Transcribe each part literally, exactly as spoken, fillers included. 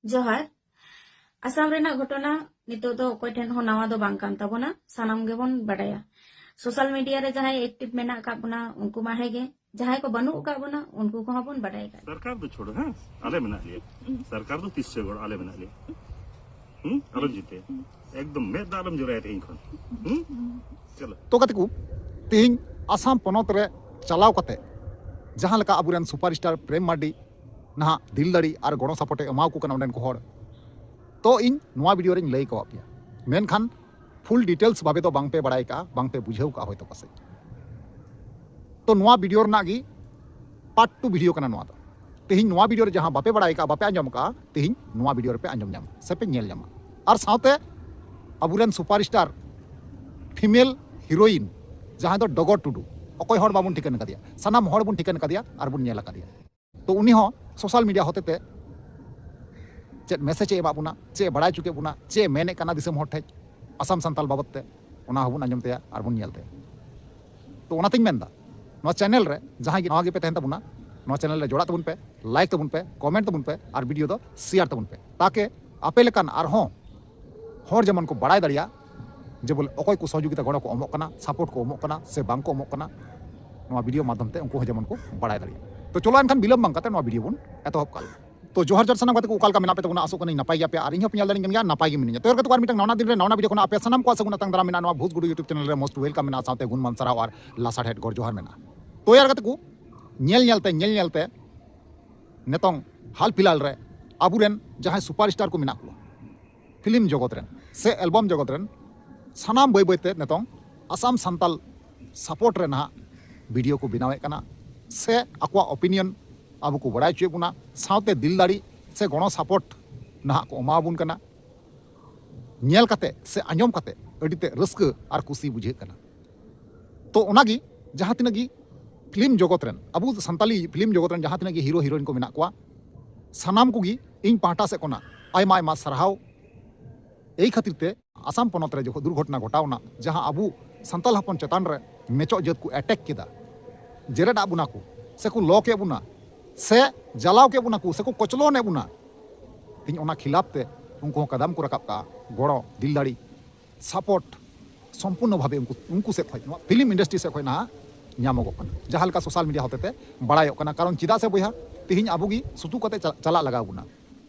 ᱡᱚᱦᱟᱨ᱾ ᱟᱥᱟᱢ ᱨᱮᱱᱟᱜ ᱜᱷᱚᱴᱚᱱᱟ ᱱᱤᱛᱚᱜ ᱫᱚ ᱚᱠᱚᱭ ᱴᱷᱮᱱ ᱦᱚᱸ ᱱᱟᱣᱟ ᱫᱚ ᱵᱟᱝ ᱠᱟᱱ ᱛᱟᱵᱚᱱᱟ, ᱥᱟᱱᱟᱢ ᱜᱮᱵᱚᱱ ᱵᱟᱰᱟᱭᱟ᱾ ᱥᱳᱥᱟᱞ ᱢᱤᱰᱤᱭᱟ ᱨᱮ ᱡᱟᱦᱟᱸᱭ ᱮᱠᱴᱤᱵᱷ ᱢᱮᱱᱟᱜ ᱟᱠᱟᱫ ᱵᱚᱱᱟ, ᱩᱱᱠᱩ ᱢᱟ ᱦᱮᱸᱜᱮ, ᱡᱟᱦᱟᱸᱭ ᱠᱚ ᱵᱟᱹᱱᱩᱜ ᱟᱠᱟᱫ ᱵᱚᱱᱟ, ᱩᱱᱠᱩ ᱠᱚᱦᱚᱸ ᱵᱚᱱ ᱵᱟᱰᱟᱭ ᱟᱠᱟᱫ᱾ ᱥᱚᱨᱠᱟᱨ ᱫᱚ ᱪᱷᱳᱲ, ᱦᱮᱸ, ᱟᱞᱮ ᱢᱮᱱᱟᱜ ᱞᱮᱭᱟ᱾ ᱥᱚᱨᱠᱟᱨ ᱫᱚ ᱛᱤᱥ ᱪᱚ ᱜᱚᱲ ᱟᱞᱮ ᱢᱮᱱᱟᱜ ᱞᱮᱭᱟ᱾ ᱦᱩᱸ, ᱟᱞᱚᱢ ᱪᱤᱱᱛᱟᱹᱭᱟ᱾ ᱮᱠᱫᱚᱢ ᱢᱮᱫ ᱫᱟᱜ ᱟᱞᱚᱢ ᱡᱚᱨᱟᱭᱟ ᱛᱮᱦᱮᱧ ᱠᱷᱚᱱ᱾ ᱦᱩᱸ? ᱪᱚᱞᱚ᱾ ᱛᱚ ᱜᱟᱛᱮ ᱠᱚ, ᱛᱮᱦᱮᱧ ᱟᱥᱟᱢ ᱯᱚᱱᱚᱛ ᱨᱮ ᱪᱟᱞᱟᱣ ᱠᱟᱛᱮ ᱡᱟᱦᱟᱸ ᱞᱮᱠᱟ ᱟᱵᱚᱨᱮᱱ ᱥᱩᱯᱟᱨ ᱥᱴᱟᱨ ᱯᱨᱮᱢ ᱢᱟᱨᱰᱤ ᱱᱟᱦᱟᱜ ᱫᱤᱞ ᱫᱟᱲᱮ ᱟᱨ ᱜᱚᱲᱚ ᱥᱟᱯᱚᱨᱴ ᱮ ᱮᱢᱟ ᱠᱚ ᱠᱟᱱᱟ ᱚᱸᱰᱮᱱ ᱠᱚ ᱦᱚᱲ, ᱛᱚ ᱤᱧ ᱱᱚᱣᱟ ᱵᱷᱤᱰᱤᱭᱳ ᱨᱮᱧ ᱞᱟᱹᱭ ᱠᱟᱣᱟᱫ ᱯᱮᱭᱟ, ᱢᱮᱱᱠᱷᱟᱱ ᱯᱷᱩᱞ ᱰᱤᱴᱮᱞᱥ ᱵᱷᱟᱵᱮ ᱫᱚ ᱵᱟᱝ ᱯᱮ ᱵᱟᱲᱟᱭ ᱠᱟᱜᱼᱟ, ᱵᱟᱝ ᱯᱮ ᱵᱩᱡᱷᱟᱹᱣ ᱠᱟᱜᱼᱟ ᱦᱚᱭᱛᱳ ᱯᱟᱥᱮᱡ᱾ ᱛᱚ ᱱᱚᱣᱟ ᱵᱷᱤᱰᱤᱭᱳ ᱨᱮᱱᱟᱜ ᱜᱮ ᱯᱟᱨᱴ ᱴᱩ ᱵᱷᱤᱰᱤᱭᱳ ᱠᱟᱱᱟ ᱱᱚᱣᱟ ᱫᱚ᱾ ᱛᱮᱦᱮᱧ ᱱᱚᱣᱟ ᱵᱷᱤᱰᱤᱭᱳ ᱨᱮ ᱡᱟᱦᱟᱸ ᱵᱟᱯᱮ ᱵᱟᱲᱟᱭ ᱠᱟᱜᱼᱟ, ᱵᱟᱯᱮ ᱟᱸᱡᱚᱢ ᱠᱟᱜᱼᱟ, ᱛᱮᱦᱮᱧ ᱱᱚᱣᱟ ᱵᱷᱤᱰᱤᱭᱳ ᱨᱮᱯᱮ ᱟᱸᱡᱚᱢ ᱧᱟᱢᱟ ᱥᱮ ᱯᱮ ᱧᱮᱞ ᱧᱟᱢᱟ᱾ ᱟᱨ ᱥᱟᱶᱛᱮ ᱟᱵᱚᱨᱮᱱ ᱥᱩᱯᱟᱨ ᱥᱴᱟᱨ ᱯᱷᱤᱢᱮᱞ ᱦᱤᱨᱳᱭᱤᱱ ᱡᱟᱦᱟᱸᱭ ᱫᱚ ᱰᱚᱜᱚᱨ ᱴᱩᱰᱩ, ᱚᱠᱚᱭ ᱦᱚᱲ ᱵᱟᱵᱚᱱ ᱴᱷᱤᱠᱟᱹᱱ ᱠᱟᱫᱮᱭᱟ, ᱥᱟᱱᱟᱢ ᱦᱚᱲ ᱵᱚᱱ ᱴᱷᱤᱠᱟᱹᱱ ᱠᱟᱫᱮᱭᱟ ᱟᱨ ᱵᱚᱱ ᱧᱮᱞ ᱟᱠᱟᱫᱮᱭᱟ᱾ ᱛᱚ ᱩᱱᱤ ᱦᱚᱸ ᱥᱳᱥᱟᱞ ᱢᱤᱰᱤᱭᱟ ᱦᱚᱛᱮᱛᱮ ᱪᱮᱫ ᱢᱮᱥᱮᱡᱽ ᱮ ᱮᱢᱟᱜ ᱵᱚᱱᱟ, ᱪᱮᱫ ᱮ ᱵᱟᱲᱟᱭ ᱦᱚᱪᱚ ᱠᱮᱫ ᱵᱚᱱᱟ, ᱪᱮᱫ ᱮ ᱢᱮᱱᱮᱫ ᱠᱟᱱᱟ ᱫᱤᱥᱚᱢ ᱦᱚᱲ ᱴᱷᱮᱡ ᱟᱥᱟᱢ ᱥᱟᱱᱛᱟᱞ ᱵᱟᱵᱚᱫ ᱛᱮ, ᱚᱱᱟ ᱦᱚᱸᱵᱚᱱ ᱟᱸᱡᱚᱢ ᱛᱟᱭᱟ ᱟᱨ ᱵᱚᱱ ᱧᱮᱞ ᱛᱟᱭᱟ᱾ ᱛᱚ ᱚᱱᱟᱛᱤᱧ ᱢᱮᱱᱫᱟ, ᱱᱚᱣᱟ ᱪᱮᱱᱮᱞ ᱨᱮ ᱡᱟᱦᱟᱸᱭ ᱜᱮ ᱱᱟᱣᱟ ᱜᱮᱯᱮ ᱛᱟᱦᱮᱱ ᱛᱟᱵᱚᱱᱟ, ᱱᱚᱣᱟ ᱪᱮᱱᱮᱞ ᱨᱮ ᱡᱚᱲᱟᱜ ᱛᱟᱵᱚᱱ ᱯᱮ, ᱞᱟᱭᱤᱠ ᱛᱟᱵᱚᱱ ᱯᱮ, ᱠᱚᱢᱮᱱᱴ ᱛᱟᱵᱚᱱ ᱯᱮ ᱟᱨ ᱵᱷᱤᱰᱤᱭᱳ ᱫᱚ ᱥᱮᱭᱟᱨ ᱛᱟᱵᱚᱱ ᱯᱮ, ᱛᱟᱠᱮ ᱟᱯᱮ ᱞᱮᱠᱟᱱ ᱟᱨᱦᱚᱸ ᱦᱚᱲ ᱡᱮᱢᱚᱱ ᱠᱚ ᱵᱟᱲᱟᱭ ᱫᱟᱲᱮᱭᱟᱜ ᱡᱮ ᱵᱚᱞᱮ ᱚᱠᱚᱭ ᱠᱚ ᱥᱚᱦᱚᱡᱳᱜᱤᱛᱟ ᱜᱚᱲᱚ ᱠᱚ ᱮᱢᱚᱜ ᱠᱟᱱᱟ, ᱥᱟᱯᱳᱨᱴ ᱠᱚ ᱮᱢᱚᱜ ᱠᱟᱱᱟ ᱥᱮ ᱵᱟᱝ ᱠᱚ ᱮᱢᱚᱜ ᱠᱟᱱᱟ, ᱱᱚᱣᱟ ᱵᱷᱤᱰᱤᱭᱳ ᱢᱟᱫᱽᱫᱷᱚᱢ ᱛᱮ ᱩᱱᱠᱩ ᱦᱚᱸ ᱡᱮᱢᱚᱱ ᱠᱚ ᱵᱟᱲᱟᱭ ᱫᱟᱲᱮᱭᱟᱜ᱾ ᱛᱚ ᱪᱚᱞᱚ ᱮᱱᱠᱷᱟᱱ ᱵᱤᱞᱚᱢ ᱵᱟᱝ ᱠᱟᱛᱮ ᱱᱚᱣᱟ ᱵᱷᱤᱰᱤᱭᱳ ᱵᱚᱱ ᱮᱛᱚᱦᱚᱵ ᱠᱟᱜ ᱞᱮᱜᱮ᱾ ᱛᱚ ᱡᱚᱦᱟᱨ ᱡᱚᱦᱟᱨ ᱥᱟᱱᱟᱢ ᱜᱟᱛᱮ ᱠᱚ, ᱚᱠᱟ ᱞᱮᱠᱟ ᱢᱮᱱᱟᱜ ᱯᱮ ᱛᱟᱵᱚᱱᱟ? ᱟᱥᱚᱜ ᱠᱟᱹᱱᱟᱹᱧ ᱱᱟᱯᱟᱭ ᱜᱮᱭᱟ ᱯᱮ ᱟᱨ ᱤᱧ ᱦᱚᱸ ᱯᱮ ᱧᱮᱞ ᱫᱟᱲᱮᱧ ᱠᱟᱱ ᱜᱮᱭᱟ, ᱱᱟᱯᱟᱭ ᱜᱮ ᱢᱤᱱᱟᱹᱧᱟ᱾ ᱛᱚ ᱭᱟᱨ ᱜᱟᱛᱮ ᱠᱚ, ᱟᱨ ᱢᱤᱫᱴᱟᱝ ᱱᱟᱣᱟ ᱫᱤᱱ ᱨᱮ ᱱᱟᱣᱟ ᱵᱷᱤᱰᱤᱭᱳ ᱠᱷᱚᱱᱟᱜ ᱟᱯᱮ ᱥᱟᱱᱟᱢ ᱠᱚ ᱟᱥᱟ ᱜᱩᱱ ᱟᱛᱟᱝ ᱫᱟᱨᱟᱢ ᱢᱮᱱᱟᱜᱼᱟ, ᱱᱚᱣᱟ ᱵᱷᱩᱡᱽ ᱜᱩᱰᱩ YouTube ᱪᱮᱱᱮᱞ ᱨᱮ most welcome ᱢᱮᱱᱟᱜᱼᱟ, ᱥᱟᱶᱛᱮ ᱜᱩᱱ ᱢᱟᱱ ᱥᱟᱨᱦᱟᱣ ᱟᱨ ᱞᱟᱥᱟᱲᱦᱮᱫ ᱜᱚᱨ ᱡᱚᱦᱟᱨ ᱢᱮᱱᱟᱜᱼᱟ᱾ ᱛᱚ ᱭᱟᱨ ᱜᱟᱛᱮ ᱠᱚ, ᱧᱮᱞ ᱧᱮᱞ ᱛᱮ, ᱧᱮᱞ ᱧᱮᱞ ᱛᱮ ᱱᱤᱛᱚᱝ ᱦᱟᱞ ᱯᱷᱤᱞᱦᱟᱞ ᱨᱮ ᱟᱵᱚᱨᱮᱱ ᱡᱟᱦᱟᱸᱭ ᱥᱩᱯᱟᱨ ᱥᱴᱟᱨ ᱠᱚ ᱢᱮᱱᱟᱜ ᱠᱚᱣᱟ, ᱯᱷᱤᱞᱢ ᱡᱚᱜᱚᱛ ᱨᱮᱱ ᱥᱮ ᱮᱞᱵᱟᱢ ᱡᱚᱜᱚᱛ ᱨᱮᱱ, ᱥᱟᱱᱟᱢ ᱵᱟᱹᱭ ᱵᱟᱹᱭ ᱛᱮ ᱱᱤᱛᱚᱝ ᱟᱥᱟᱢ ᱥᱟᱱᱛᱟᱞ ᱥᱟᱯᱳᱨᱴ ᱨᱮ ᱱᱟᱦᱟᱜ ᱵᱷᱤᱰᱤᱭᱳ ᱠᱚ ᱵᱮᱱᱟᱣᱮᱫ ᱠᱟᱱᱟ ᱥᱮ ᱟᱠᱚᱣᱟᱜ ᱳᱯᱤᱱᱤᱭᱚᱱ ᱟᱵᱚ ᱠᱚ ᱵᱟᱲᱟᱭ ᱦᱚᱪᱚᱭᱮᱫ ᱵᱚᱱᱟ, ᱥᱟᱶᱛᱮ ᱫᱤᱞ ᱫᱟᱲᱮ ᱥᱮ ᱜᱚᱲᱚ ᱥᱟᱯᱳᱨᱴ ᱱᱟᱦᱟᱜ ᱠᱚ ᱮᱢᱟᱣᱟᱵᱚᱱ ᱠᱟᱱᱟ᱾ ᱧᱮᱞ ᱠᱟᱛᱮ ᱥᱮ ᱟᱸᱡᱚᱢ ᱠᱟᱛᱮ ᱟᱹᱰᱤ ᱛᱮ ᱨᱟᱹᱥᱠᱟᱹ ᱟᱨ ᱠᱩᱥᱤ ᱵᱩᱡᱷᱟᱹᱜ ᱠᱟᱱᱟ᱾ ᱛᱚ ᱚᱱᱟᱜᱮ ᱡᱟᱦᱟᱸ ᱛᱤᱱᱟᱹᱜ ᱜᱮ ᱯᱷᱤᱞᱢ ᱡᱚᱜᱚᱛ ᱨᱮᱱ, ᱟᱵᱚ ᱥᱟᱱᱛᱟᱞᱤ ᱯᱷᱤᱞᱢ ᱡᱚᱜᱚᱛ ᱨᱮᱱ ᱡᱟᱦᱟᱸ ᱛᱤᱱᱟᱹᱜ ᱜᱮ ᱦᱤᱨᱳ ᱦᱤᱨᱳᱭᱤᱱ ᱠᱚ ᱢᱮᱱᱟᱜ ᱠᱚᱣᱟ, ᱥᱟᱱᱟᱢ ᱠᱚᱜᱮ ᱤᱧ ᱯᱟᱦᱴᱟ ᱥᱮᱫ ᱠᱷᱚᱱᱟᱜ ᱟᱭᱢᱟ ᱟᱭᱢᱟ ᱥᱟᱨᱦᱟᱣ᱾ ᱮᱭ ᱠᱷᱟᱹᱛᱤᱨ ᱛᱮ ᱟᱥᱟᱢ ᱯᱚᱱᱚᱛ ᱨᱮ ᱡᱚᱠᱷᱚᱱ ᱫᱩᱨᱜᱷᱚᱴᱚᱱᱟ ᱜᱷᱚᱴᱟᱣᱱᱟ, ᱡᱟᱦᱟᱸ ᱟᱵᱚ ᱥᱟᱱᱛᱟᱞ ᱦᱚᱯᱚᱱ ᱪᱮᱛᱟᱱ ᱨᱮ ᱢᱮᱪᱚᱜ ᱡᱟᱹᱛ ᱠᱚ ᱮᱴᱮᱠ ᱠᱮᱫᱟ, ᱡᱮᱨᱮᱫ ᱟᱫ ᱵᱚᱱᱟ ᱠᱚ, ᱥᱮ ᱠᱚ ᱞᱚ ᱠᱮᱫ ᱵᱚᱱᱟ, ᱥᱮ ᱡᱟᱞᱟᱣ ᱠᱮᱫ ᱵᱚᱱᱟ ᱠᱚ, ᱥᱮ ᱠᱚ ᱠᱚᱪᱞᱚᱱ ᱮᱫ ᱵᱚᱱᱟ, ᱛᱮᱦᱮᱧ ᱚᱱᱟ ᱠᱷᱤᱞᱟᱯ ᱛᱮ ᱩᱱᱠᱩ ᱦᱚᱸ ᱠᱟᱫᱟᱢ ᱠᱚ ᱨᱟᱠᱟᱵ ᱠᱟᱜᱼᱟ, ᱜᱚᱲᱚ ᱫᱤᱞ ᱫᱟᱲᱮ, ᱥᱟᱯᱳᱨᱴ ᱥᱚᱢᱯᱩᱨᱱᱚ ᱵᱷᱟᱵᱮ ᱩᱱᱠᱩ, ᱩᱱᱠᱩ ᱥᱮᱫ ᱠᱷᱚᱱ, ᱱᱚᱣᱟ ᱯᱷᱤᱞᱢ ᱤᱱᱰᱟᱥᱴᱨᱤ ᱥᱮᱫ ᱠᱷᱚᱱ ᱱᱟᱦᱟᱜ ᱧᱟᱢᱚᱜᱚᱜ ᱠᱟᱱᱟ᱾ ᱡᱟᱦᱟᱸ ᱞᱮᱠᱟ ᱥᱳᱥᱟᱞ ᱢᱤᱰᱤᱭᱟ ᱦᱚᱛᱮᱛᱮ ᱵᱟᱲᱟᱭᱚᱜ ᱠᱟᱱᱟ᱾ ᱠᱟᱨᱚᱱ ᱪᱮᱫᱟᱜ ᱥᱮ ᱵᱚᱭᱦᱟ, ᱛᱮᱦᱮᱧ ᱟᱵᱚ ᱜᱮ ᱥᱩᱛᱩᱜ ᱠᱟᱛᱮ ᱪᱟ-, ᱪᱟᱞᱟᱜ ᱞᱟᱜᱟᱣ ᱵᱚᱱᱟ᱾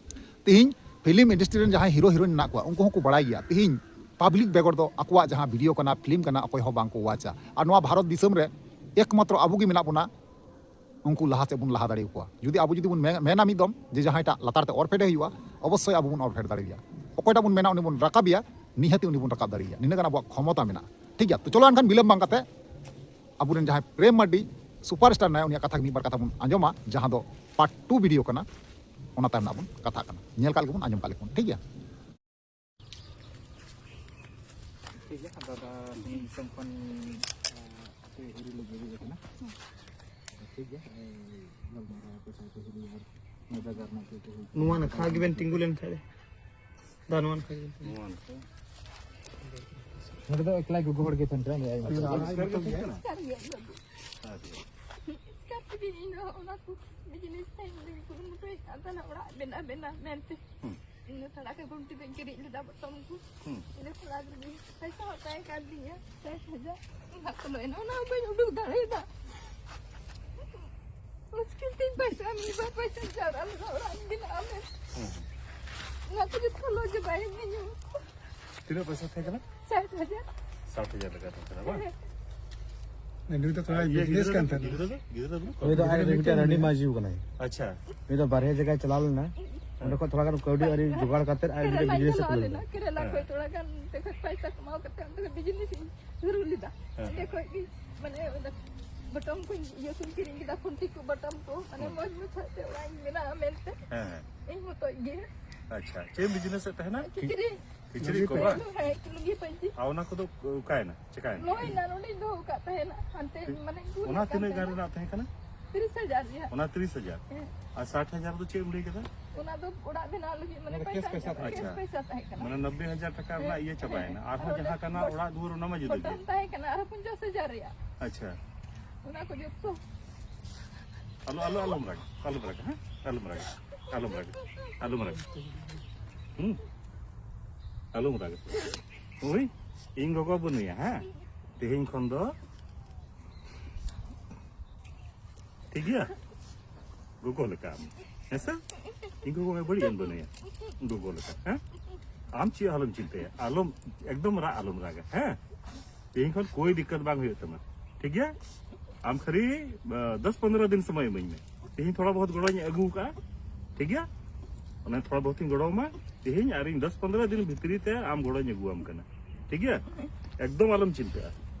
ᱛᱮᱦᱮᱧ ᱯᱷᱤᱞᱢ ᱤᱱᱰᱟᱥᱴᱨᱤ ᱨᱮᱱ ᱡᱟᱦᱟᱸᱭ ᱦᱤᱨᱳ ᱦᱤᱨᱳᱭᱤᱱ ᱢᱮᱱᱟᱜ ᱠᱚᱣᱟ, ᱩᱱᱠᱩ ᱦᱚᱸᱠᱚ ᱵᱟᱲᱟᱭ ᱜᱮᱭᱟ ᱛᱮᱦᱮᱧ ᱯᱟᱵᱽᱞᱤᱠ ᱵᱮᱜᱚᱨ ᱫᱚ ᱟᱠᱚᱣᱟᱜ ᱡᱟᱦᱟᱸ ᱵᱷᱤᱰᱤᱭᱳ ᱠᱟᱱᱟ, ᱯᱷᱤᱞᱢ ᱠᱟᱱᱟ, ᱚᱠᱚᱭ ᱦᱚᱸ ᱵᱟᱝ ᱠᱚ ᱣᱟᱪᱟ᱾ ᱟᱨ ᱱᱚᱣᱟ ᱵᱷᱟᱨᱚᱛ ᱫᱤᱥᱚᱢ ᱨᱮ ᱮᱠᱢᱟᱛᱨᱚ ᱟᱵᱚ ᱜᱮ ᱢᱮᱱᱟᱜ ᱵᱚᱱᱟ, ᱩᱱᱠᱩ ᱞᱟᱦᱟ ᱥᱮᱫ ᱵᱚᱱ ᱞᱟᱦᱟ ᱫᱟᱲᱮ ᱟᱠᱚᱣᱟ᱾ ᱡᱩᱫᱤ ᱟᱵᱚ ᱡᱩᱫᱤ ᱵᱚᱱ ᱢᱮ-, ᱢᱮᱱᱟ ᱢᱤᱫ ᱫᱚᱢ ᱡᱮ ᱡᱟᱦᱟᱸᱭᱴᱟᱜ ᱞᱟᱛᱟᱨ ᱛᱮ ᱚᱨ ᱯᱷᱮᱰᱮ ᱦᱩᱭᱩᱜᱼᱟ, ᱚᱵᱚᱥᱥᱳᱭ ᱟᱵᱚ ᱵᱚᱱ ᱚᱨ ᱯᱷᱮᱰ ᱫᱟᱲᱮᱭᱟᱭᱟ᱾ ᱚᱠᱚᱭᱴᱟᱜ ᱵᱚᱱ ᱢᱮᱱᱟ ᱩᱱᱤ ᱵᱚᱱ ᱨᱟᱠᱟᱵᱮᱭᱟ, ᱱᱤᱦᱟᱹᱛᱤ ᱩᱱᱤ ᱵᱚᱱ ᱨᱟᱠᱟᱵ ᱫᱟᱲᱮᱭᱟᱭᱟ᱾ ᱱᱤᱱᱟᱹᱜ ᱜᱟᱱ ᱟᱵᱚᱣᱟᱜ ᱠᱷᱚᱢᱚᱛᱟ ᱢᱮᱱᱟᱜᱼᱟ᱾ ᱴᱷᱤᱠ ᱜᱮᱭᱟ, ᱛᱚ ᱪᱚᱞᱚ ᱮᱱᱠᱷᱟᱱ ᱵᱤᱞᱚᱢ ᱵᱟᱝ ᱠᱟᱛᱮ ᱟᱵᱚᱨᱮᱱ ᱡᱟᱦᱟᱸᱭ ᱯᱨᱮᱢ ᱢᱟᱨᱰᱤ ᱥᱩᱯᱟᱨ ᱥᱴᱟᱨ ᱱᱟᱭ, ᱩᱱᱤᱭᱟᱜ ᱠᱟᱛᱷᱟ ᱢᱤᱫ ᱵᱟᱨ ᱠᱟᱛᱷᱟ ᱵᱚᱱ ᱟᱸᱡᱚᱢᱟ, ᱡᱟᱦᱟᱸ ᱫᱚ ᱯᱟᱨᱴ ᱴᱩ ᱵᱷᱤᱰᱤᱭᱳ ᱠᱟᱱᱟ, ᱚᱱᱟ ᱛᱟᱭᱚᱢ ᱱᱟᱜ ᱵᱚᱱ ᱠᱟᱛᱷᱟᱜ ᱠᱟᱱᱟ᱾ ᱧᱮᱞ ᱠᱟᱜ ᱞᱮᱜᱮ ᱵᱚᱱ, ᱟᱸᱡᱚᱢ ᱠᱟᱜ ᱞᱮᱜᱮ ᱵᱚᱱ, ᱴᱷᱤᱠ ᱜᱮᱭᱟ? ᱴᱷᱤᱠ ᱜᱮᱭᱟ, ᱫᱟᱫᱟ ᱥᱤᱧ ᱫᱤᱥᱚᱢ ᱠᱷᱚᱱ, ᱟᱯᱮ ᱟᱹᱣᱨᱤ ᱞᱮ ᱵᱮᱨᱮᱫ ᱟᱠᱟᱱᱟ᱾ ᱴᱷᱤᱠ ᱜᱮᱭᱟ, ᱜᱟᱞᱢᱟᱨᱟᱣ ᱟᱯᱮ ᱥᱟᱶᱛᱮ ᱦᱩᱭᱩᱜᱼᱟ ᱟᱨ ᱱᱚᱣᱟ ᱡᱟᱭᱜᱟ ᱨᱮᱱᱟᱜ ᱪᱮᱫ ᱠᱚ ᱦᱩᱭᱩᱜ ᱱᱚᱣᱟ ᱠᱟᱱᱟ᱾ ᱱᱟᱠᱷᱟ ᱜᱮᱵᱮᱱ ᱛᱤᱸᱜᱩ ᱞᱮᱱ ᱠᱷᱟᱡ ᱫᱚ᱾ ᱫᱟ, ᱱᱚᱣᱟ ᱱᱟᱠᱷᱟ ᱜᱮᱵᱮᱱ ᱛᱤᱸᱜᱩ᱾ ᱱᱚᱣᱟ ᱱᱟᱠᱷᱟ᱾ ᱱᱚᱰᱮ ᱫᱚ ᱮᱠᱞᱟ ᱜᱚᱜᱚ ᱦᱚᱲ ᱜᱮ ᱛᱟᱦᱮᱱ ᱠᱟᱱᱟ᱾ ᱟᱨ ᱮᱥᱠᱟᱨ ᱜᱮ ᱛᱟᱦᱮᱱ ᱠᱟᱱᱟ? ᱮᱥᱠᱟᱨ ᱜᱮ᱾ ᱟᱪᱪᱷᱟ᱾ ᱮᱥᱠᱟᱨ ᱛᱮᱜᱮ ᱤᱧ ᱫᱚ ᱚᱱᱟ ᱠᱚ ᱵᱤᱡᱽᱱᱮᱥ ᱴᱟᱭᱤᱢ ᱨᱮᱧ ᱠᱩᱨᱩᱢᱩᱴᱩᱭᱮᱫ ᱠᱟᱱ ᱛᱟᱦᱮᱱᱟ, ᱚᱲᱟᱜ ᱵᱮᱱᱟᱣ, ᱵᱮᱱᱟᱣ ᱢᱮᱱᱛᱮ᱾ ᱦᱩᱸ᱾ ᱤᱧ ᱫᱚ ᱛᱷᱚᱲᱟ ᱜᱟᱱ ᱜᱩᱱᱴᱤ ᱫᱚᱧ ᱠᱤᱨᱤᱧ ᱞᱮᱫᱟ, ᱵᱚᱴᱚᱢ ᱠᱚ᱾ ᱦᱩᱸ᱾ ᱤᱱᱟᱹ ᱛᱷᱚᱲᱟ ᱜᱟᱱ ᱯᱚᱭᱥᱟ ᱦᱚᱸ ᱛᱟᱦᱮᱸ ᱠᱟᱱ ᱛᱤᱧᱟ, ᱥᱟᱴ ᱦᱟᱡᱟᱨ᱾ ᱚᱱᱟ ᱠᱚᱫᱚ ᱮᱱ-, ᱚᱱᱟ ᱦᱚᱸ ᱵᱟᱹᱧ ᱩᱰᱩᱠ ᱫᱟᱲᱮᱭᱟᱫᱟ᱾ ᱢᱩᱥᱠᱤᱞ ᱛᱤᱧ ᱯᱚᱭᱥᱟ, ᱢᱤᱫ ᱵᱟᱨ ᱯᱚᱭᱥᱟᱧ ᱡᱟᱣᱨᱟ ᱞᱮᱫᱟ, ᱚᱲᱟᱜ ᱤᱧ ᱵᱮᱱᱟᱣ ᱞᱮᱫ᱾ ᱦᱩᱸ᱾ ᱚᱱᱟ ᱛᱮᱜᱮ ᱛᱚ ᱞᱚᱡᱽ ᱵᱟᱭ ᱮᱢᱟᱹᱧᱟ᱾ ᱛᱤᱱᱟᱹᱜ ᱯᱚᱭᱥᱟ ᱛᱟᱦᱮᱸ ᱠᱟᱱᱟ? ᱥᱟᱴ ᱦᱟᱡᱟᱨ᱾ ᱥᱟᱴ ᱦᱟᱡᱟᱨ ᱴᱟᱠᱟ ᱛᱟᱦᱮᱸ ᱠᱟᱱᱟ, ᱵᱟᱝ? ᱦᱮᱸ᱾ ᱱᱩᱭ ᱫᱚ ᱛᱷᱚᱲᱟ ᱤᱭᱟᱹ ᱵᱤᱡᱽᱱᱮᱥ ᱜᱤᱫᱽᱨᱟᱹ ᱠᱟᱱ ᱫᱚ, ᱛᱟᱦᱮᱱᱟ᱾ ᱜᱤᱫᱽᱨᱟᱹ ᱫᱚ, ᱜᱤᱫᱽᱨᱟᱹ ᱫᱚ ᱵᱟᱹᱱᱩᱜ ᱠᱚᱣᱟ? ᱩᱱᱤ ᱫᱚ ᱟᱡ ᱨᱮᱱ ᱢᱤᱫᱴᱮᱱ ᱨᱟᱺᱰᱤ ᱢᱟᱹᱭ ᱡᱤᱣᱤ ᱠᱟᱱᱟᱭ᱾ ᱟᱪᱪᱷᱟ᱾ ᱩᱱᱤ ᱫᱚ ᱵᱟᱨᱦᱮ ᱡᱟᱭᱜᱟᱭ ᱪᱟᱞᱟᱣ ᱞᱮᱱᱟ᱾ ᱦᱮᱸ᱾ ᱚᱸᱰᱮ ᱠᱷᱚᱱ ᱛᱷᱚᱲᱟ ᱜᱟᱱ ᱠᱟᱹᱣᱰᱤ ᱟᱹᱨᱤ ᱡᱚᱜᱟᱲ ᱠᱟᱛᱮᱫ ᱟᱡ ᱢᱤᱫᱴᱮᱱ ᱠᱮᱨᱟᱞᱟᱧ ᱵᱤᱡᱽᱱᱮᱥ ᱮ ᱪᱟᱞᱟᱣ ᱠᱷᱩᱞᱟᱹᱣ ᱞᱮᱱᱟ, ᱞᱮᱫᱟ᱾ ᱠᱮᱨᱟᱞᱟ ᱦᱮᱸ᱾ ᱠᱷᱚᱱ ᱛᱷᱚᱲᱟ ᱜᱟᱱ ᱛᱮ ᱠᱷᱚᱱ ᱯᱚᱭᱥᱟ ᱠᱟᱢᱟᱣ ᱠᱟᱛᱮ ᱚᱸᱰᱮ ᱠᱷᱚᱱ ᱵᱤᱡᱽᱱᱮᱥ ᱤᱧ ᱥᱩᱨᱩ ᱞᱮᱫᱟ᱾ ᱦᱮᱸ᱾ ᱚᱸᱰᱮ ᱠᱷᱚᱱ ᱜᱮ, ᱢᱟᱱᱮ, ᱚᱱᱟ ᱵᱚᱴᱚᱢ ᱠᱚᱧ, ᱤᱭᱟᱹ ᱠᱚᱧ ᱠᱤᱨᱤᱧ ᱠᱮᱫᱟ, ᱠᱷᱩᱱᱴᱤ ᱠᱚ, ᱵᱚᱴᱚᱢ ᱠᱚ, ᱢᱟᱱᱮ, ᱦᱮᱸ᱾ ᱢᱚᱡᱽ ᱢᱚᱡᱽ ᱛᱮ ᱚᱲᱟᱜ ᱤᱧ ᱵᱮᱱᱟᱣᱟ ᱢᱮᱱᱛᱮ᱾ ᱦᱮᱸ, ᱦᱮᱸ᱾ ᱤᱧ ᱢᱚᱛᱚᱡ ᱜᱮ᱾ ᱟᱪᱪᱷᱟ, ᱪᱮᱫ ᱮᱢ ᱵᱤᱡᱽᱱᱮᱥ ᱮᱫ ᱛᱟᱦᱮᱱᱟ? ᱠᱤᱪᱨᱤᱡ᱾ ᱠᱤᱪᱨᱤᱡ ᱠᱚ, ᱵᱟᱝ? ᱦᱮᱸ, ᱞᱩᱝᱜᱤ ᱯᱟᱹᱧᱪᱤ᱾ ᱟᱨ ᱚᱱᱟ ᱠᱚᱫᱚ ᱚᱠᱟᱭᱮᱱᱟ? ᱪᱮᱠᱟᱭᱮᱱᱟ? ᱱᱚᱜᱼᱚᱭ ᱱᱟ ᱱᱚᱰᱮᱧ ᱫᱚᱦᱚ ᱟᱠᱟᱫ ᱛᱟᱦᱮᱱᱟ, ᱦᱟᱱᱛᱮ ᱢᱟᱱᱮᱧ ᱜᱩᱞ ᱚᱱᱟ ᱟᱠᱟᱫ ᱛᱤᱱᱟᱹᱜ ᱜᱟᱱ ᱛᱟᱦᱮᱱᱟ᱾ ᱨᱮᱱᱟᱜ ᱛᱟᱦᱮᱸ ᱠᱟᱱᱟ? ᱛᱤᱨᱤᱥ ᱦᱟᱡᱟᱨ ᱨᱮᱭᱟᱜ᱾ ᱚᱱᱟ ᱛᱤᱨᱤᱥ ᱦᱟᱡᱟᱨ? ᱦᱮᱸ᱾ ᱟᱨ ᱥᱟᱴ ᱦᱟᱡᱟᱨ ᱫᱚ ᱪᱮᱫ ᱮᱢ ᱞᱟᱹᱭ ᱠᱮᱫᱟ? ᱚᱱᱟ ᱫᱚ ᱚᱲᱟᱜ ᱵᱮᱱᱟᱣ ᱞᱟᱹᱜᱤᱫ, ᱢᱟᱱᱮ, ᱚᱱᱟ ᱫᱚ ᱯᱚᱭᱥᱟ ᱠᱮᱥ ᱯᱚᱭᱥᱟ ᱛᱟᱦᱮᱸ ᱛᱟᱦᱮᱸ ᱠᱟᱱᱟ᱾ ᱠᱟᱱᱟ᱾ ᱟᱪᱪᱷᱟ᱾ ᱠᱮᱥ ᱯᱚᱭᱥᱟ ᱛᱟᱦᱮᱸ ᱠᱟᱱᱟ᱾ ᱢᱟᱱᱮ, ᱱᱚᱵᱵᱳᱭ ᱦᱟᱡᱟᱨ ᱴᱟᱠᱟ ᱨᱮᱱᱟᱜ ᱦᱮᱸ, ᱤᱭᱟᱹ ᱪᱟᱵᱟᱭᱮᱱᱟ᱾ ᱦᱮᱸ, ᱟᱨᱦᱚᱸ ᱱᱚᱰᱮ ᱡᱟᱦᱟᱸ ᱠᱟᱱᱟ, ᱵᱚ-, ᱚᱲᱟᱜ ᱫᱩᱣᱟᱹᱨ, ᱚᱱᱟ ᱢᱟ ᱡᱩᱫᱟᱹ ᱜᱮ᱾ ᱵᱚᱴᱚᱢ ᱛᱟᱦᱮᱸ ᱠᱟᱱᱟ, ᱟᱨᱦᱚᱸ ᱯᱚᱧᱪᱟᱥ ᱦᱟᱡᱟᱨ ᱨᱮᱭᱟᱜ᱾ ᱟᱪᱪᱷᱟ᱾ ᱚᱱᱟ ᱠᱚ ᱡᱚᱛᱚ᱾ ᱟᱞᱚ, ᱟᱞᱚ, ᱟᱞᱚᱢ ᱨᱟᱜᱟ, ᱟᱞᱚᱢ ᱨᱟᱜᱟ, ᱦᱮᱸ? ᱟᱞᱚᱢ ᱨᱟᱜᱟ᱾ ᱟᱞᱚᱢ ᱨᱟᱜᱟ, ᱟᱞᱚᱢ ᱨᱟᱜᱟ᱾ ᱦᱩᱸ? ᱟᱞᱚᱢ ᱨᱟᱜᱟ᱾ ᱦᱳᱭ, ᱤᱧ ᱜᱚᱜᱚ ᱵᱟᱹᱱᱩᱭᱟ, ᱦᱮᱸ? ᱛᱮᱦᱮᱧ ᱠᱷᱚᱱ ᱫᱚ ᱴᱷᱤᱠ ᱜᱮᱭᱟ? ᱜᱚᱜᱚ ᱞᱮᱠᱟ ᱟᱢ, ᱦᱮᱸ ᱥᱮ? ᱤᱧ ᱜᱚᱜᱚ ᱢᱟ ᱵᱟᱹᱲᱤᱡ ᱮᱢ ᱵᱟᱹᱱᱩᱭᱟ, ᱜᱚᱜᱚ ᱞᱮᱠᱟ, ᱦᱮᱸ? ᱟᱢ ᱪᱮᱫ ᱦᱚᱸ ᱟᱞᱚᱢ ᱪᱤᱱᱛᱟᱹᱭᱟ, ᱟᱞᱚᱢ, ᱮᱠᱫᱚᱢ ᱨᱟᱜ ᱟᱞᱚᱢ ᱨᱟᱜᱟ, ᱦᱮᱸ? ᱛᱮᱦᱮᱧ ᱠᱷᱚᱱ ᱠᱳᱭ ᱫᱤᱠᱠᱟᱛ ᱵᱟᱝ ᱦᱩᱭᱩᱜ ᱛᱟᱢᱟ, ᱴᱷᱤᱠ ᱜᱮᱭᱟ? ᱟᱢ ᱠᱷᱟᱹᱞᱤ ᱫᱚᱥ ᱯᱚᱱᱨᱚ ᱫᱤᱱ ᱥᱚᱢᱚᱭ ᱤᱢᱟᱹᱧ ᱢᱮ᱾ ᱛᱮᱦᱮᱧ ᱛᱷᱚᱲᱟ ᱵᱚᱦᱩᱛ ᱜᱚᱲᱚᱧ ᱟᱹᱜᱩ ᱟᱠᱟᱫᱼᱟ, ᱴᱷᱤᱠ ᱜᱮᱭᱟ? ᱚᱱᱟ ᱛᱷᱚᱲᱟ ᱵᱚᱦᱩᱛ ᱤᱧ ᱜᱚᱲᱚ ᱟᱢᱟ ᱛᱮᱦᱮᱧ, ᱟᱨ ᱤᱧ ᱫᱚᱥ ᱯᱚᱱᱨᱚ ᱫᱤᱱ ᱵᱷᱤᱛᱨᱤ ᱛᱮ ᱟᱢ ᱜᱚᱲᱚᱧ ᱟᱹᱜᱩ ᱟᱢ ᱠᱟᱱᱟ, ᱴᱷᱤᱠ ᱜᱮᱭᱟ? ᱮᱠᱫᱚᱢ ᱟᱞᱚᱢ ᱪᱤᱱᱛᱟᱹᱜᱼᱟ,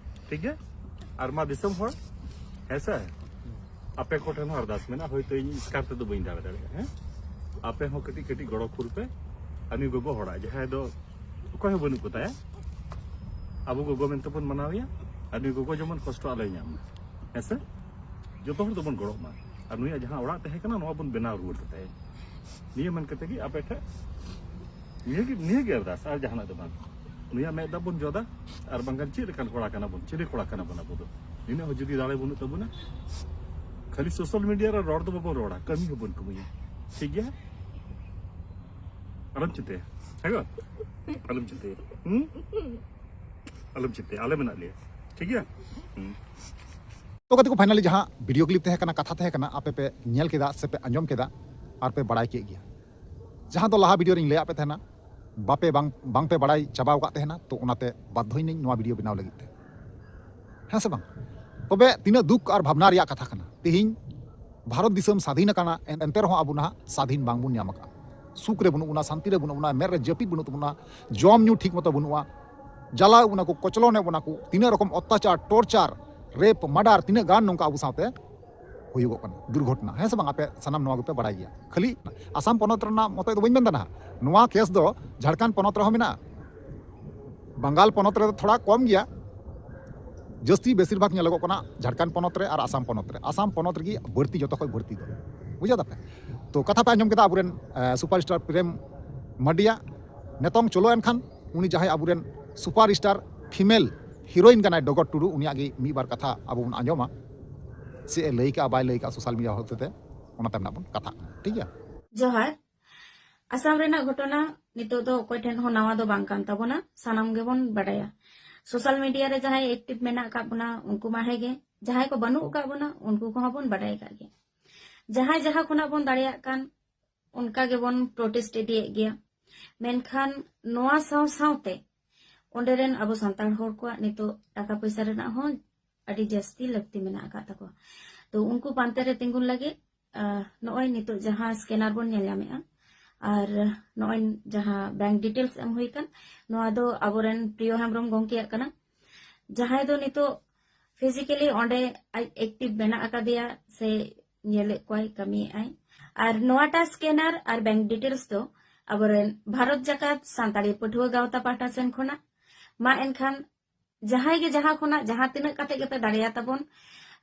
ᱴᱷᱤᱠ ᱜᱮᱭᱟ? ᱟᱨ ᱢᱟ ᱫᱤᱥᱚᱢ ᱦᱚᱲ, ᱦᱮᱸ ᱥᱮ, ᱟᱯᱮ ᱠᱚᱴᱷᱮᱱ ᱦᱚᱸ ᱟᱨᱫᱟᱥ ᱢᱮᱱᱟᱜᱼᱟ, ᱦᱳᱭᱛᱳ ᱤᱧ ᱮᱥᱠᱟᱨ ᱛᱮᱫᱚ ᱵᱟᱹᱧ ᱫᱟᱲᱮ ᱫᱟᱲᱮᱭᱟᱜᱼᱟ, ᱦᱮᱸ? ᱟᱯᱮ ᱦᱚᱸ ᱠᱟᱹᱴᱤᱡ ᱠᱟᱹᱴᱤᱡ ᱜᱚᱲᱚ ᱠᱷᱩᱞ ᱯᱮ᱾ ᱟᱨ ᱱᱩᱭ ᱜᱚᱜᱚ ᱦᱚᱲᱟᱜ, ᱡᱟᱦᱟᱸᱭ ᱫᱚ ᱚᱠᱚᱭ ᱦᱚᱸ ᱵᱟᱹᱱᱩᱜ ᱠᱚ ᱛᱟᱭᱟ, ᱟᱵᱚ ᱜᱚᱜᱚ ᱢᱮᱱᱛᱮ ᱵᱚᱱ ᱢᱟᱱᱟᱣᱮᱭᱟ᱾ ᱟᱨ ᱱᱩᱭ ᱜᱚᱜᱚ ᱡᱮᱢᱚᱱ ᱠᱚᱥᱴᱚ ᱟᱞᱚᱭ ᱧᱟᱢ ᱢᱟ, ᱦᱮᱸ ᱥᱮ? ᱡᱚᱛᱚ ᱦᱚᱲ ᱫᱚᱵᱚᱱ ᱜᱚᱲᱚᱜ ᱢᱟ᱾ ᱟᱨ ᱱᱩᱭᱟᱜ ᱡᱟᱦᱟᱸ ᱚᱲᱟᱜ ᱛᱟᱦᱮᱸ ᱠᱟᱱᱟ, ᱱᱚᱣᱟ ᱵᱚᱱ ᱵᱮᱱᱟᱣ ᱨᱩᱣᱟᱹᱲ ᱠᱟᱛᱟᱭᱟ᱾ ᱱᱤᱭᱟᱹ ᱢᱮᱱ ᱠᱟᱛᱮ ᱜᱮ ᱟᱯᱮ ᱴᱷᱮᱱ ᱱᱤᱭᱟᱹ ᱜᱮ, ᱱᱤᱭᱟᱹ ᱜᱮ ᱟᱨᱫᱟᱥ, ᱟᱨ ᱡᱟᱦᱟᱱᱟᱜ ᱫᱚ ᱵᱟᱝ᱾ ᱱᱩᱭᱟᱜ ᱢᱮᱫ ᱫᱟᱜ ᱵᱚᱱ ᱡᱚᱫᱟ, ᱟᱨ ᱵᱟᱝᱠᱷᱟᱱ ᱪᱮᱫ ᱞᱮᱠᱟᱱ ᱠᱚᱲᱟ ᱠᱟᱱᱟ ᱵᱚᱱ, ᱪᱤᱞᱤ ᱠᱚᱲᱟ ᱠᱟᱱᱟ ᱵᱚᱱ ᱟᱵᱚ ᱫᱚ? ᱱᱤᱱᱟᱹᱜ ᱦᱚᱸ ᱡᱩᱫᱤ ᱫᱟᱲᱮ ᱵᱟᱹᱱᱩᱜ ᱛᱟᱵᱚᱱᱟ, ᱠᱷᱟᱹᱞᱤ social media ᱨᱮ ᱨᱚᱲ ᱫᱚ ᱵᱟᱵᱚᱱ ᱨᱚᱲᱟ, ᱠᱟᱹᱢᱤ ᱦᱚᱸᱵᱚᱱ ᱠᱟᱹᱢᱤᱭᱟ, ᱴᱷᱤᱠ ᱜᱮᱭᱟ? ᱟᱞᱚᱢ ᱪᱤᱱᱛᱟᱹᱭᱟ, ᱦᱮᱸ ᱜᱚ? ᱟᱞᱚᱢ ᱪᱤᱱᱛᱟᱹᱭᱟ, ᱦᱩᱸ? ᱟᱞᱚᱢ ᱪᱤᱱᱛᱟᱹᱭᱟ, ᱟᱞᱮ ᱢᱮᱱᱟᱜ ᱞᱮᱭᱟ, ᱴᱷᱤᱠ ᱜᱮᱭᱟ? ᱦᱩᱸ᱾ ᱛᱚ ᱜᱟᱛᱮ ᱠᱚ, finally ᱡᱟᱦᱟᱸ video clip ᱛᱟᱦᱮᱸ ᱠᱟᱱᱟ, ᱠᱟᱛᱷᱟ ᱛᱟᱦᱮᱸ ᱠᱟᱱᱟ, ᱟᱯᱮ ᱯᱮ ᱧᱮᱞ ᱠᱮᱫᱟ ᱥᱮ ᱯᱮ ᱟᱸᱡᱚᱢ ᱠᱮᱫᱟ ᱟᱨ ᱯᱮ ᱵᱟᱲᱟᱭ ᱠᱮᱫ ᱜᱮᱭᱟ᱾ ᱡᱟᱦᱟᱸ ᱫᱚ ᱞᱟᱦᱟ video ᱨᱤᱧ ᱞᱟᱹᱭᱟᱫ ᱯᱮ ᱛᱟᱦᱮᱱᱟ, ᱵᱟᱯᱮ ᱵᱟᱝ, ᱵᱟᱝ ᱯᱮ ᱵᱟᱲᱟᱭ ᱪᱟᱵᱟᱣ ᱟᱠᱟᱫ ᱛᱟᱦᱮᱱᱟ, ᱛᱚ ᱚᱱᱟᱛᱮ ᱵᱟᱫᱽᱫᱷᱚᱭᱮᱱᱟᱹᱧ ᱱᱚᱣᱟ video ᱵᱮᱱᱟᱣ ᱞᱟᱹᱜᱤᱫ ᱛᱮ, ᱦᱮᱸ ᱥᱮ ᱵᱟᱝ? ᱛᱚᱵᱮ ᱛᱤᱱᱟᱹᱜ ᱫᱩᱠ ᱟᱨ ᱵᱷᱟᱵᱽᱱᱟ ᱨᱮᱭᱟᱜ ᱠᱟᱛᱷᱟ ᱠᱟᱱᱟ, ᱛᱮᱦᱮᱧ ᱵᱷᱟᱨᱚᱛ ᱫᱤᱥᱚᱢ ᱥᱟᱫᱷᱤᱱ ᱟᱠᱟᱱᱟ, ᱮᱱ-, ᱮᱱᱛᱮ ᱨᱮᱦᱚᱸ ᱟᱵᱚ ᱱᱟᱦᱟᱜ ᱥᱟᱫᱷᱤᱱ ᱵᱟᱝᱵᱚᱱ ᱧᱟᱢ ᱟᱠᱟᱫᱼᱟ᱾ ᱥᱩᱠ ᱨᱮ ᱵᱟᱹᱱᱩᱜ ᱵᱚᱱᱟ, ᱥᱟᱱᱛᱤ ᱨᱮ ᱵᱟᱹᱱᱩᱜ ᱵᱚᱱᱟ, ᱢᱮᱫ ᱨᱮ ᱡᱟᱹᱯᱤᱫ ᱵᱟᱹᱱᱩᱜ ᱛᱟᱵᱚᱱᱟ, ᱡᱚᱢ ᱧᱩ ᱴᱷᱤᱠ ᱢᱚᱛᱚ ᱵᱟᱹᱱᱩᱜᱼᱟ, ᱡᱟᱞᱟᱣ ᱵᱚᱱᱟ ᱠᱚ, ᱠᱚᱪᱞᱚᱱᱮᱫ ᱵᱚᱱᱟ ᱠᱚ, ᱛᱤᱱᱟᱹᱜ ᱨᱚᱠᱚᱢ ᱚᱛᱛᱟᱪᱟᱨ, torture, rape, murder, ᱛᱤᱱᱟᱹᱜ ᱜᱟᱱ ᱱᱚᱝᱠᱟ ᱟᱵᱚ ᱥᱟᱶᱛᱮ ᱦᱩᱭᱩᱜᱚᱜ ᱠᱟᱱᱟ, ᱫᱩᱨᱜᱷᱚᱴᱚᱱᱟ, ᱦᱮᱸ ᱥᱮ ᱵᱟᱝ? ᱟᱯᱮ ᱥᱟᱱᱟᱢ ᱱᱚᱣᱟ ᱜᱮᱯᱮ ᱵᱟᱲᱟᱭ ᱜᱮᱭᱟ᱾ ᱠᱷᱟᱹᱞᱤ ᱟᱥᱟᱢ ᱯᱚᱱᱚᱛ ᱨᱮᱱᱟᱜ ᱢᱚᱛᱚᱡ ᱫᱚ ᱵᱟᱹᱧ ᱢᱮᱱᱫᱟ ᱱᱟᱦᱟᱜ, ᱱᱚᱣᱟ case ᱫᱚ ᱡᱷᱟᱲᱠᱷᱚᱸᱰ ᱯᱚᱱᱚᱛ ᱨᱮᱦᱚᱸ ᱢᱮᱱᱟᱜᱼᱟ᱾ ᱵᱟᱝᱜᱟᱞ ᱯᱚᱱᱚᱛ ᱨᱮᱫᱚ ᱛᱷᱚᱲᱟ ᱠᱚᱢ ᱜᱮᱭᱟ, ᱡᱟᱹᱥᱛᱤ ᱵᱮᱥᱤᱨ ᱵᱷᱟᱜᱽ ᱧᱮᱞᱚᱜᱚᱜ ᱠᱟᱱᱟ ᱡᱷᱟᱲᱠᱷᱚᱸᱰ ᱯᱚᱱᱚᱛ ᱨᱮ ᱟᱨ ᱟᱥᱟᱢ ᱯᱚᱱᱚᱛ ᱨᱮ᱾ ᱟᱥᱟᱢ ᱯᱚᱱᱚᱛ ᱨᱮᱜᱮ ᱵᱟᱹᱲᱛᱤ, ᱡᱚᱛᱚ ᱠᱷᱚᱱ ᱵᱟᱹᱲᱛᱤ ᱫᱚ᱾ ᱵᱩᱡᱷᱟᱹᱣ ᱫᱟᱯᱮ? ᱛᱚ ᱠᱟᱛᱷᱟ ᱯᱮ ᱟᱸᱡᱚᱢ ᱠᱮᱫᱟ ᱟᱵᱚᱨᱮᱱ, ᱮ, superstar ᱯᱨᱮᱢ ᱢᱟᱨᱰᱤᱭᱟᱜ᱾ ᱱᱤᱛᱚᱝ ᱪᱚᱞᱚ ᱮᱱᱠᱷᱟᱱ ᱩᱱᱤ ᱡᱟᱦᱟᱸᱭ ᱟᱵᱚᱨᱮᱱ superstar female heroine ᱠᱟᱱᱟᱭ ᱰᱚᱜᱚᱨ ᱴᱩᱰᱩ, ᱩᱱᱤᱭᱟᱜ ᱜᱮ ᱢᱤᱫ ᱵᱟᱨ ᱠᱟᱛᱷᱟ ᱟᱵᱚ ᱵᱚᱱ ᱟᱸᱡᱚᱢᱟ᱾ ᱪᱮᱫ ᱮ ᱞᱟᱹᱭ ᱠᱟᱜᱼᱟ, ᱵᱟᱭ ᱞᱟᱹᱭ ᱠᱟᱜᱼᱟ social media ᱦᱚᱛᱮᱛᱮ, ᱚᱱᱟ ᱛᱟᱭᱚᱢ ᱱᱟᱜ ᱵᱚᱱ ᱠᱟᱛᱷᱟᱜ ᱠᱟᱱᱟ, ᱴᱷᱤᱠ ᱜᱮᱭᱟ? ᱡᱚᱦᱟᱨ᱾ ᱟᱥᱟᱢ ᱨᱮᱱᱟᱜ ᱜᱷᱚᱴᱚᱱᱟ ᱱᱤᱛᱚᱜ ᱫᱚ ᱚᱠᱚᱭ ᱴᱷᱮᱱ ᱦᱚᱸ ᱱᱟᱣᱟ ᱫᱚ ᱵᱟᱝ ᱠᱟᱱ ᱛᱟᱵᱚᱱᱟ, ᱥᱟᱱᱟᱢ ᱜᱮᱵᱚᱱ ᱵᱟᱰᱟᱭᱟ᱾ ᱥᱳᱥᱟᱞ ᱢᱤᱰᱤᱭᱟ ᱨᱮ ᱡᱟᱦᱟᱸᱭ ᱮᱠᱴᱤᱵᱷ ᱢᱮᱱᱟᱜ ᱟᱠᱟᱫ ᱵᱚᱱᱟ ᱩᱱᱠᱩ ᱢᱟ ᱦᱮᱸᱜᱮ, ᱡᱟᱦᱟᱸᱭ ᱠᱚ ᱵᱟᱹᱱᱩᱜ ᱟᱠᱟᱫ ᱵᱚᱱᱟ ᱩᱱᱠᱩ ᱠᱚᱦᱚᱸ ᱵᱚᱱ ᱵᱟᱰᱟᱭ ᱟᱠᱟᱫ ᱜᱮᱭᱟ᱾ ᱡᱟᱦᱟᱸᱭ ᱡᱟᱦᱟᱸ ᱠᱷᱚᱱᱟᱜ ᱵᱚᱱ ᱫᱟᱲᱮᱭᱟᱜ ᱠᱟᱱ ᱚᱱᱠᱟ ᱜᱮᱵᱚᱱ ᱯᱨᱚᱴᱮᱥᱴ ᱤᱫᱤᱭᱮᱫ ᱜᱮᱭᱟ᱾ ᱢᱮᱱᱠᱷᱟᱱ ᱱᱚᱣᱟ ᱥᱟᱶ ᱥᱟᱶᱛᱮ ᱚᱸᱰᱮ ᱨᱮᱱ ᱟᱵᱚ ᱥᱟᱱᱛᱟᱲ ᱦᱚᱲ ᱠᱚᱣᱟᱜ ᱱᱤᱛᱚᱜ ᱴᱟᱠᱟ ᱯᱚᱭᱥᱟ ᱨᱮᱱᱟᱜ ᱦᱚᱸ ᱟᱹᱰᱤ ᱡᱟᱹᱥᱛᱤ ᱞᱟᱹᱠᱛᱤ ᱢᱮᱱᱟᱜ ᱟᱠᱟᱫ ᱛᱟᱠᱚᱣᱟ᱾ ᱛᱚ ᱩᱱᱠᱩ ᱯᱟᱱᱛᱮ ᱨᱮ ᱛᱤᱸᱜᱩᱱ ᱞᱟᱹᱜᱤᱫ ᱟᱦ, ᱱᱚᱜᱼᱚᱭ ᱱᱤᱛᱚᱜ ᱡᱟᱦᱟᱸ ᱥᱠᱮᱱᱟᱨ ᱵᱚᱱ ᱧᱮᱞ ᱧᱟᱢᱮᱫᱼᱟ ᱟᱨ ᱱᱚᱜᱼᱚᱭ ᱡᱟᱦᱟᱸ ᱵᱮᱝᱠ ᱰᱤᱴᱮᱞᱥ ᱮᱢ ᱦᱩᱭ ᱟᱠᱟᱱ, ᱱᱚᱣᱟ ᱫᱚ ᱟᱵᱚᱨᱮᱱ ᱯᱨᱤᱭᱚ ᱦᱮᱢᱵᱨᱚᱢ ᱜᱚᱢᱠᱮᱭᱟᱜ ᱠᱟᱱᱟ, ᱡᱟᱦᱟᱸᱭ ᱫᱚ ᱱᱤᱛᱚᱜ ᱯᱷᱤᱡᱤᱠᱮᱞᱤ ᱚᱸᱰᱮ ᱟᱡ ᱮᱠᱴᱤᱵᱷ ᱢᱮᱱᱟᱜ ᱟᱠᱟᱫᱮᱭᱟ ᱥᱮ ᱧᱮᱞᱮᱫ ᱠᱚᱣᱟᱭ, ᱠᱟᱹᱢᱤᱭᱮᱫ ᱟᱭ᱾ ᱟᱨ ᱱᱚᱣᱟᱴᱟᱜ ᱥᱠᱮᱱᱟᱨ ᱟᱨ ᱵᱮᱝᱠ ᱰᱤᱴᱮᱞᱥ ᱫᱚ ᱟᱵᱚᱨᱮᱱ ᱵᱷᱟᱨᱚᱛ ᱡᱟᱠᱟᱛ ᱥᱟᱱᱛᱟᱲᱤ ᱯᱟᱹᱴᱷᱩᱣᱟᱹ ᱜᱟᱶᱛᱟ ᱯᱟᱦᱴᱟ ᱥᱮᱱ ᱠᱷᱚᱱᱟᱜ᱾ ᱢᱟ ᱮᱱᱠᱷᱟᱱ ᱡᱟᱦᱟᱸᱭ ᱜᱮ ᱡᱟᱦᱟᱸ ᱠᱷᱚᱱᱟᱜ ᱡᱟᱦᱟᱸ ᱛᱤᱱᱟᱹᱜ ᱠᱟᱛᱮ ᱜᱮᱯᱮ ᱫᱟᱲᱮᱭᱟ ᱛᱟᱵᱚᱱ,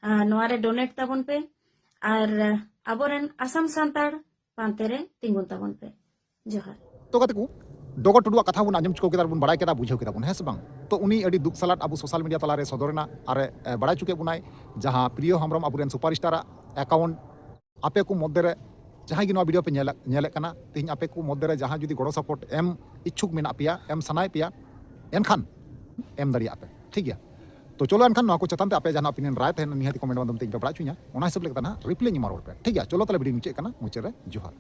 ᱟᱨ ᱱᱚᱣᱟ ᱨᱮ ᱰᱳᱱᱮᱴ ᱛᱟᱵᱚᱱ ᱯᱮ ᱟᱨ ᱟᱵᱚᱨᱮᱱ ᱟᱥᱟᱢ ᱥᱟᱱᱛᱟᱲ ᱯᱟᱱᱛᱮ ᱨᱮ ᱛᱤᱸᱜᱩᱱ ᱛᱟᱵᱚᱱ ᱯᱮ᱾ ᱡᱚᱦᱟᱨ᱾ ᱛᱚ ᱜᱟᱛᱮ ᱠᱚ, ᱰᱚᱜᱚᱨ ᱴᱩᱰᱩᱣᱟᱜ ᱠᱟᱛᱷᱟ ᱵᱚᱱ ᱟᱸᱡᱚᱢ ᱪᱩᱠᱟᱹᱣ ᱠᱮᱫᱟ, ᱵᱚᱱ ᱵᱟᱲᱟᱭ ᱠᱮᱫᱟ, ᱵᱩᱡᱷᱟᱹᱣ ᱠᱮᱫᱟ ᱵᱚᱱ, ᱦᱮᱸ ᱥᱮ ᱵᱟᱝ? ᱛᱚ ᱩᱱᱤ ᱟᱹᱰᱤ ᱫᱩᱠ ᱥᱟᱞᱟᱜ ᱟᱵᱚ ᱥᱳᱥᱟᱞ ᱢᱤᱰᱤᱭᱟ ᱛᱟᱞᱟᱨᱮ ᱥᱚᱫᱚᱨ ᱮᱱᱟ ᱟᱨ ᱮ, ᱵᱟᱲᱟᱭ ᱦᱚᱪᱚ ᱠᱮᱫ ᱵᱚᱱᱟᱭ, ᱡᱟᱦᱟᱸ ᱯᱨᱤᱭᱚ ᱦᱮᱢᱵᱨᱚᱢ ᱟᱵᱚᱨᱮᱱ ᱥᱩᱯᱟᱨ ᱥᱴᱟᱨᱟᱜ ᱮᱠᱟᱣᱩᱱᱴ ᱟᱯᱮ ᱠᱚ ᱢᱚᱫᱽᱫᱷᱮ ᱨᱮ ᱡᱟᱦᱟᱸᱭ ᱜᱮ ᱱᱚᱣᱟ ᱵᱷᱤᱰᱤᱭᱳ ᱯᱮ ᱧᱮᱞ, ᱧᱮᱞᱮᱫ ᱠᱟᱱᱟ, ᱛᱮᱦᱮᱧ ᱟᱯᱮ ᱠᱚ ᱢᱚᱫᱽᱫᱷᱮ ᱨᱮ ᱡᱟᱦᱟᱸᱭ ᱡᱩᱫᱤ ᱜᱚᱲᱚ ᱥᱟᱯᱳᱨᱴ ᱮᱢ ᱤᱪᱪᱷᱩᱠ ᱢᱮᱱᱟᱜ ᱯᱮᱭᱟ, ᱮᱢ ᱥᱟᱱᱟᱭᱮᱫ ᱯᱮᱭᱟ, ᱮᱱᱠᱷᱟᱱ ᱮᱢ ᱫᱟᱲᱮᱭᱟᱜᱼᱟ ᱯᱮ, ᱴᱷᱤᱠ ᱜᱮᱭᱟ? ᱛᱚ ᱪᱚᱞᱚ ᱮᱱᱠᱷᱟᱱ ᱱᱚᱣᱟ ᱠᱚ ᱪᱮᱛᱟᱱ ᱛᱮ ᱟᱯᱮ ᱡᱟᱦᱟᱱᱟᱜ ᱚᱯᱤᱱᱤᱭᱚᱱ ᱨᱟᱭ ᱛᱟᱦᱮᱱ ᱱᱤᱦᱟᱹᱛ ᱠᱚᱢᱮᱱᱴ ᱢᱟᱫᱽᱫᱷᱚᱢ ᱛᱮ ᱤᱧ ᱯᱮ ᱵᱟᱲᱟᱭ ᱦᱚᱪᱚᱧᱟ, ᱚᱱᱟ ᱦᱤᱥᱟᱹᱵ ᱞᱮᱠᱟᱛᱮ ᱱᱟᱦᱟᱜ ᱨᱤᱯᱞᱟᱭ ᱤᱧ ᱮᱢᱟ ᱨᱩᱣᱟᱹᱲ ᱯᱮ, ᱴᱷᱤᱠ ᱜᱮᱭᱟ? ᱪᱚᱞᱚ ᱛᱟᱦᱞᱮ ᱵᱷᱤᱰᱤᱭᱳ ᱢᱩᱪᱟᱹᱫ ᱠᱟᱱᱟ, ᱢᱩᱪᱟᱹᱫ ᱨᱮ ᱡᱚᱦᱟᱨ᱾